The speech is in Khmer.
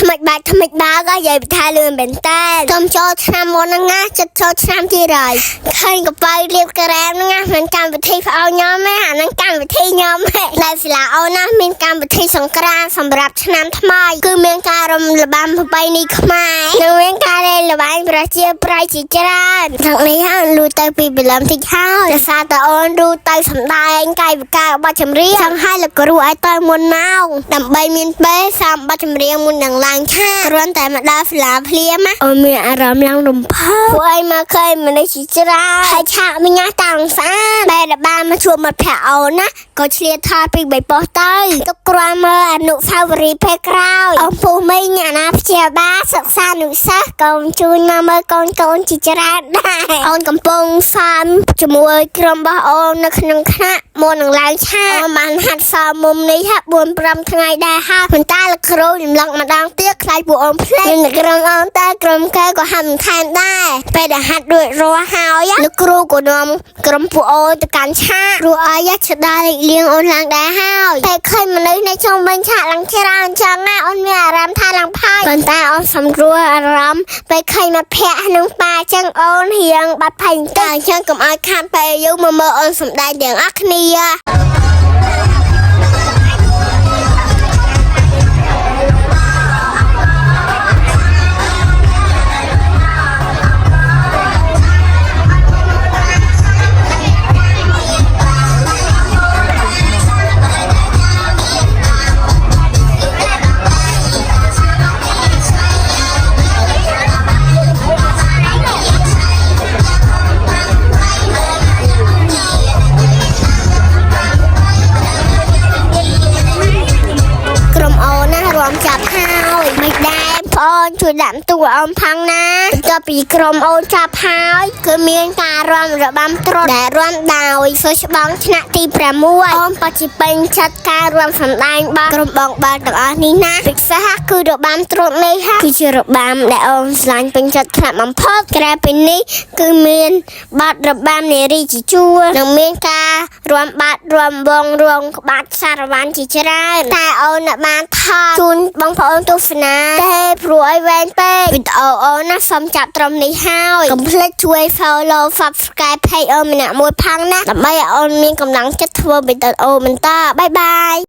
ថ្មិចបាច់ថ្មិចបើកនិយាយពីថាលឿនមែនតើខ្ញុំចូលឆ្នាំមុនហ្នឹងណាចិត្តចូលឆ្នាំទៀតហើយឃើញកប៉ៅរៀបការ៉េមហ្នឹងណាមិនកម្មវិធីផ្អោញំទេអាហ្នឹងកម្មវិធីញ៉ំទេនៅសាលាអូនណាមានកម្មវិធីសង្ក្រាន្តសម្រាប់ឆ្នាំថ្មីគឺមានការរំលបាំប្រពៃណីខ្មែរនិងមានការលេងល្បែងប្រជាប្រិយជាច្រើនថ្ងៃនេះហើយលូទៅពីព្រលឹមតិចហើយដោយសារតអូនរូទៅសម្ដែងកាយវិការបទចម្រៀងចង់ឲ្យលោកគ្រូឲ្យទៅមុនម៉ោងដើម្បីមានពេលសាមបទចម្រៀងមុននឹងឡើងឆាកគ្រាន់តែមកដល់សាលាភ្លាមណាអូនមានអារម្មណ៍ឡើងរំភើបពួកឯងមកឃើញមនុស្សជាច្រើនហើយឆាកមានណាតាំងស្អាតបែរបានមកជួបមិត្តភក្តិអូនណាក៏ឆ្លៀតថតពីបីប៉ុស្តិ៍ទៅទុកគ្រាន់មើលអនុស្សាវរីយ៍ពេលក្រោយអង្គពូមីងអាណាព្យាបាលសិក្សានុសិស្សកូនជូនមកមើលកូនកូនជាច្រើនដែរអូនកំពុងសាមជាមួយក្រុមរបស់អូននៅក្នុងថ្នាក់មុននឹងឡើងឆាកអូនបានហាត់សមមុំនេះហាក់4 5ថ្ងៃដែរហើយប៉ុន្តែលោកគ្រូរំលឹកម្ដងទៀតខ្លាចពួកអូនភ្លេចមានក្រុមអូនតែក្រុមគេក៏ហាត់បន្ថែមដែរពេលដែលហាត់រួចរាល់ហើយលោកគ្រូក៏នាំក្រុមពួកអូនទៅកាន់ឆាកព្រោះអីឆ្ដាលេខលៀងអូនឡើងដែរហើយតែឃើញមនុស្សនៅជុំវិញឆាកឡើងច្រើនចឹងណាអូនមានអារម្មណ៍ថាឡើងផាយប៉ុន្តែអូនសម្រួលអារម្មណ៍ពេលឃើញមិត្តភក្តិនិងប៉ាចឹងអូនរៀងបាត់ភ័យបន្តិចអញ្ចឹងកុំឲ្យខានពេលយូរមកមើលអូនសម្ដែងទាំងអស់គ្នា ក្រុមអូនណារួមចាប់ហើយមិនដែរបងអូនជួយដាក់តួអូនផងណាបន្ទាប់ពីក្រុមអូនចាប់ហើយគឺមានការរាំរបាំត្រុដិដែលរាំដោយសិស្សច្បងថ្នាក់ទី6អូនបច្ចុប្បន្នចាត់ការរាំសម្ដែងរបស់ក្រុមបងបាល់ទាំងអស់នេះណាពិសេសគឺរបាំត្រុដិនេះហាគឺជារបាំដែលអូនស្រឡាញ់ពេញចិត្តខ្លាំងបំផុតក្រៅពីនេះគឺមានបាត់របាំនារីជាជួរនិងមានការរាំបាត់រាំវងរងក្បាច់សារវ៉ាន់ជាច្រើនតែអូនน่ะបានថតជូនបងប្អូនទស្សនាទេព្រោះឲ្យវែងពេកវីដេអូអូនណាសូមចាប់ត្រឹមនេះហើយកុំភ្លេចជួយ follow subscribe page អូនម្នាក់មួយផងណាដើម្បីឲ្យអូនមានកម្លាំងចិត្តធ្វើវីដេអូបន្តបាយបាយ។